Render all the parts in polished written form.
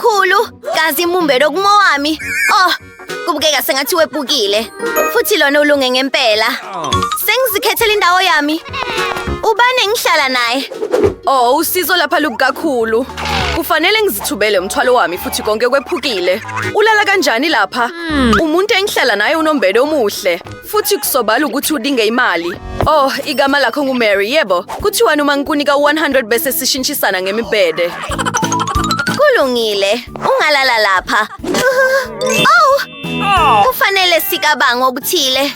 kakhulu. Kazi imumbelo kumowami. Oh, kubukeka sengathi wepukile. Futhi lona ulunge ngempela. Sengizikhethela indawo yami. Ubani engihlala naye? Oh, usizo lapha lubi kakhulu. Kufanele ngizithubele umthwalo wami futhi konke kwephukile. Ulala kanjani lapha? Umuntu engihlala naye unombele omuhle. Futhi kusobala ukuthi udinga imali. Oh, igama lakho nguMary, yebo. Kuthiwani uma ngikunika u-100 bese sishintshisana ngemibhede? Kulungile. Ungalala lapha. Oh! Kufanele sikabange okuthile.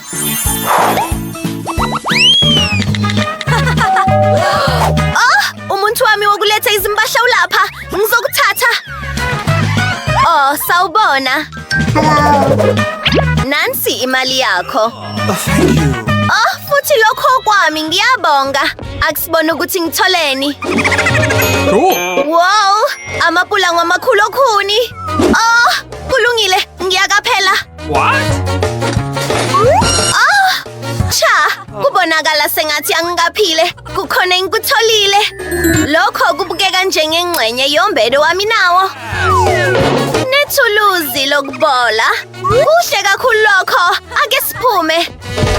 Oh, umuntu wami wokuletha izimpahla ulapha. Ngizokuthatha. Oh, sawubona. Nansi imali yakho. Thank you. Oh, futhi lokho kwami ngiyabonga. Akusibona ukuthi ngitholeni. Cool. Wow, amapulango amakhulu okhuni. Oh, kulungile, ngiyakaphela. What? Oh, cha, kubonakala sengathi angikaphile. Kukhona engikutholile. Lokho kubukeka njengengxenye yombele wami nawo. Nethuluzi lokubola. Kuhle kakhulu lokho. Ake siphume.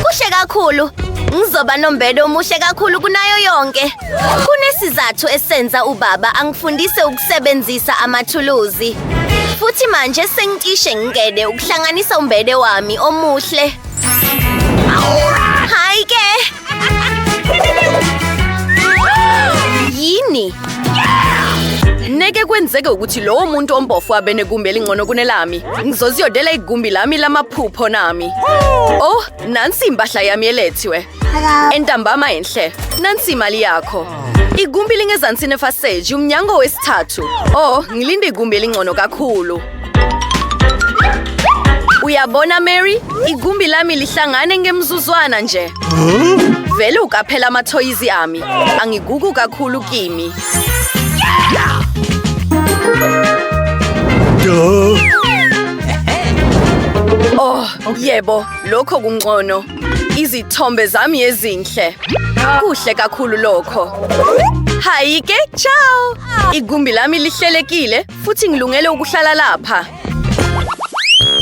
Kuhle kakhulu. Ngizoba nombele omuhle kakhulu kunayo yonke. Kunesizathu esenza ubaba angifundise ukusebenzisa amathuluzi. Futhi manje sengicishe ngingene ukuhlanganisa umbele wami omuhle. Hayi ke. Yini? Neke kwenzeke ukuthi lowo muntu ompofu abe negumbi elingcono kunelami. Ngizoziyodela igumbi lami lamaphupho nami. Oh, nansi impahla yami elethiwe. Entambama enhle. Nansi imali yakho. Igumbi lingezansi nefaseji, umnyango wesithathu. Oh, ngilinde igumbi elingcono kakhulu. Uyabona Mary, igumbi lami lihlangane ngemzuzwana nje. Vele ukaphela amathoyizi ami. Angigugu kakhulu kimi. Duh. Oh, yebo, lokho kungcono. Izithombe zami ezinhle. Kuhle kakhulu lokho. Hayi ke, ciao. Igumbi lami lihlelekile futhi ngilungele ukuhlala lapha.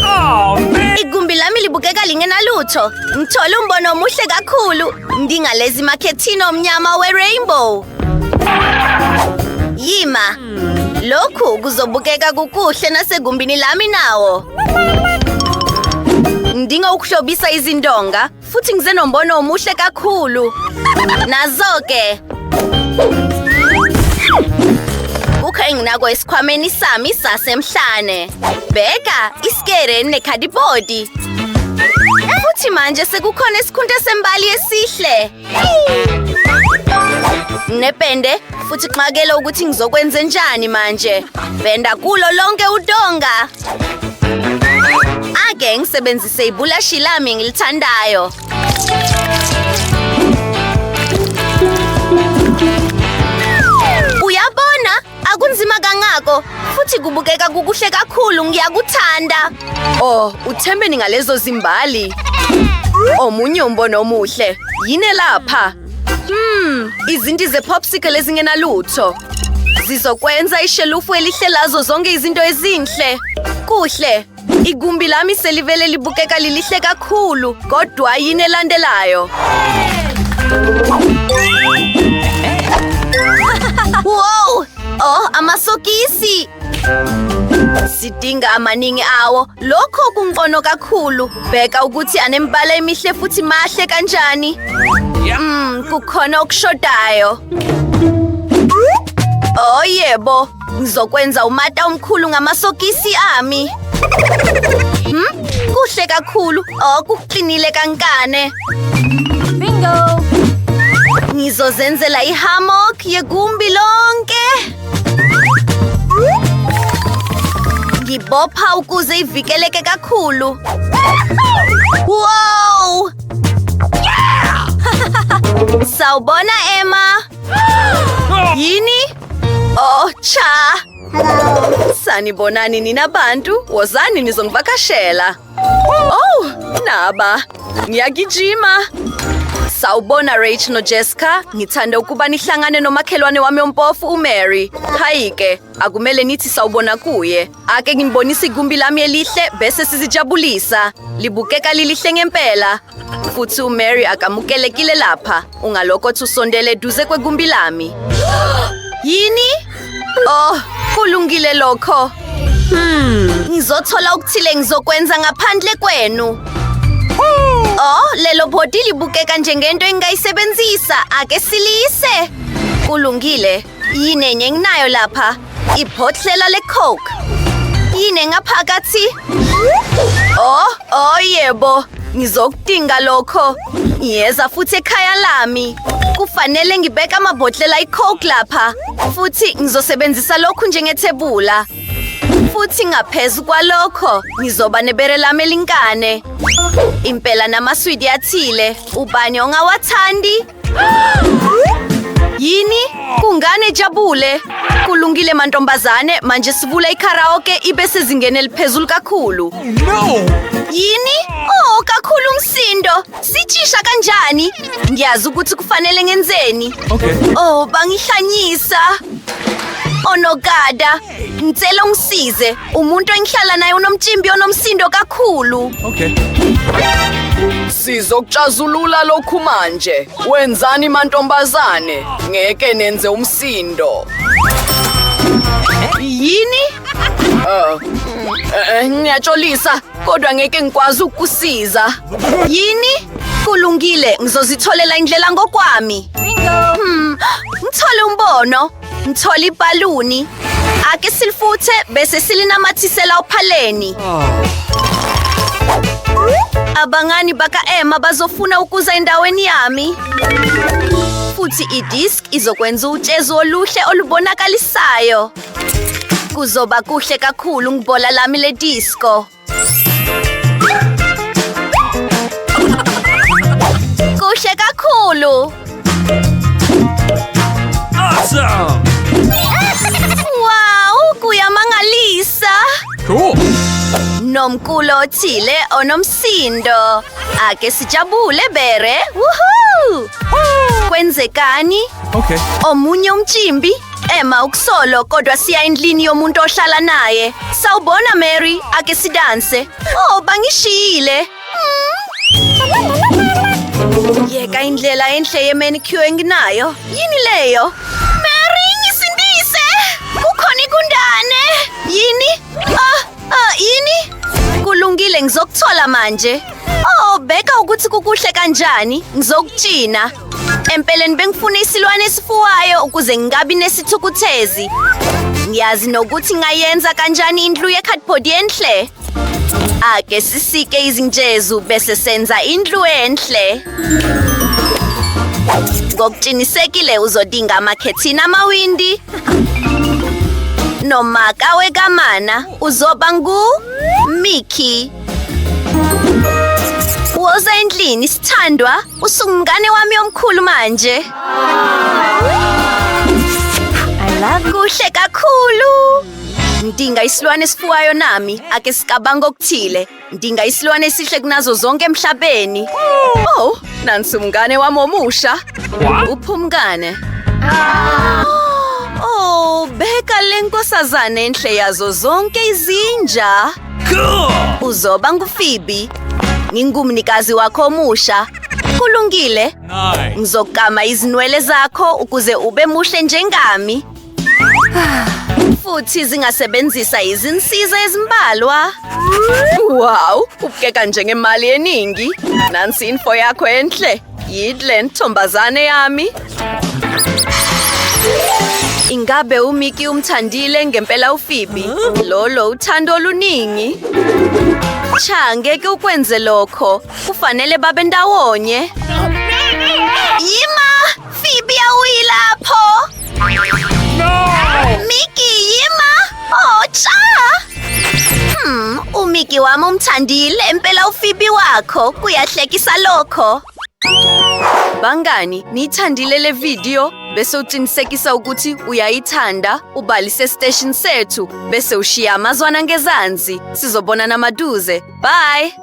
Oh, man. Igumbi lami libukeka lingenalutho. Ngithole umbono omuhle kakhulu. Ndingalezi makhethini omnyama we-rainbow. Yima. Lokhu kuzobukeka kukuhle nasegumbini lami nawo. Ngidinga ukuhlobisa izindonga futhi ngize nombono omuhle kakhulu. Nazo-ke. Kukho enginako esikhwameni sami sasemhlane. Bheka, isikere nekhadibhodi. Futhi manje sekukhona isikhunta sembali esihle. Nginepende futhi xakela ukuthi ngizokwenze njani manje. Penda kulo lonke udonga. Ake ngisebenzise ibulashi lami ngilithandayo. Uyabona, akunzima kangako futhi kubukeka kukuhle kakhulu ngiyakuthanda. Oh, uthembeni ngalezo zimbali. Omunye umbono omuhle. Yini lapha? Izinti ze-popsicle ezingenalutho. Zizokwenza ishelufu elihle lazo zonke izinto ezinhle. Kuhle. Igumbi lami selivele libukeka lilihle kakhulu, kodwa yini elandelayo? Wow! Oh, amasokisi! Sidinga amaningi awo. Lokho kungcono kakhulu. Bheka ukuthi anembala emihle futhi mahle kanjani. Kukhona okushodayo. Oh yebo, ngizokwenza umata omkhulu ngamasokisi ami. Kuhle kakhulu. Oh, kuqinile kankane. Bingo! Ngizozenzela ihammock yegumbi lonke. Ngibopha ukuze ivikeleke kakhulu. Wow! Sawubona Emma. Yini? Oh, cha. Sanibonani nina bantu, wozani nizongivakashela. Oh, naba. Ngiyagijima. Sawubona Rach noJessica, ngithanda ukuba nihlangane nomakhelwane wami ompofu uMary. Hayi-ke, akumele nithi sawubona kuye. Ake nginibonise igumbi lami elihle bese sizijabulisa. Libukeka lilihle ngempela. Futhi uMary akamukelekile lapha. Ungalokothi usondele eduze kwegumbi lami. Yini? Oh, kulungile lokho. Ngizothola okuthile ngizokwenza ngaphandle kwenu. Oh, lelo bhodi libukeka njengento engingayisebenzisa. Ake silise. Kulungile. Yini enye enginayo lapha? Ibhodlela le-Coke. Yini engaphakathi? Oh, oh yebo. Ngizokudinga lokho. Ngiyeza futhi ekhaya lami. Kufanele ngibeke amabhodlela i-Coke lapha. Futhi ngizosebenzisa lokhu njengethebula. Futhi ngaphezu kwalokho, ngizoba nebere lami elinkane. Impela namaswidi athile, ubani ongawathandi? Yini? Kungani ejabule? Kulungile mantombazane, manje sivula ikaraoke ibe sezingeni eliphezulu kakhulu. No! Yini? Oh, kakhulu umsindo. Sitshisha kanjani? Ngiyazi ukuthi kufanele ngenzeni. Okay. Oh, bangihlanyisa. Onogada, ngicela ungisize. Umuntu engihlala naye unomtshimbi onomsindo kakhulu. Okay. Sizokuxazulula lokhu manje. Wenzani mantombazane? Ngeke nenze umsindo. Yini? Ngiyaxolisa, kodwa ngeke ngikwazi ukukusiza. Yini? Kulungile, ngizozitholela indlela ngokwami. Bingo! Ngithole umbono. Ngithole ibhaluni. Ake silifuthe bese silinamathisela ophaleni. Abangani baka-Emma bazofuna ukuza endaweni yami. Futhi idisk izokwenza utshezu oluhle olubonakalisayo. Kuzoba kuhle kakhulu ngibhola lami le-disco. Kuhle kakhulu! Awesome! Wow, kuyamangalisa! Cool. Nomculo othile onomsindo. Ake sijabule bere. Woohoo! Kwenzekani? Okay. Omunye umtshimbi? Emma ukusolo kodwa siya endlini yomuntu ohlala naye. Sawubona Mary, ake sidanse. Oh, bangishiyile. Yeka indlela enhle ye-manicure enginayo. Yini leyo? Mary, ngisindise! Kukhona igundane! Yini? Yini? Kulungile, ngizokuthola manje. Oh, bheka ukuthi kukuhle kanjani. Ngizokutshina. Empeleni bengifuna isilwane esifuwayo ukuze ngingabi nesithukuthezi. Ngiyazi nokuthi ngayenza kanjani indlu ye-cardboard enhle. Ake sisike izintshezu bese senza indlu enhle. Ngokuqinisekile uzodinga amakhethini amawindi nomaka wekamana uzoba ngu-Mickey. Woza endlini sithandwa, usungumngane wami omkhulu manje. I love you. Kuhle kakhulu. Ngidinga isilwane esifuwayo nami, ake sicabanga okuthile. Ngidinga isilwane esihle kunazo zonke emhlabeni. Oh, nansi umngane wami omusha. What? Uphumkane. Oh, bheka le nkosazana enhle yazo zonke izinja. Cool! Uzoba nguPhoebe. Ngingumnikazi wakho omusha. Kulungile. Nice. Ngizokama izinwele zakho ukuze ube muhle njengami. Futhi zingasebenzisa izinsiza ezimbalwa. Wow, ubukeka njengemali eningi. Nansi info yakho enhle. Yidle ntombazane yami. Ingabe uMickey umthandile ngempela uPhoebe? Lolo uthando oluningi. Cha, ngeke ukwenze lokho. Kufanele babe ndawonye. Yima! Phoebe awuyilapho! No! Mickey, yima! Oh, cha! uMickey wami umthandile impela uPhoebe wakho. Kuyahlekisa lokho. Bangani, niyithandile le video bese uqinisekisa ukuthi uyayithanda, ubhalise station sethu bese ushiya amazwana ngezansi. Sizobonana maduze. Bye.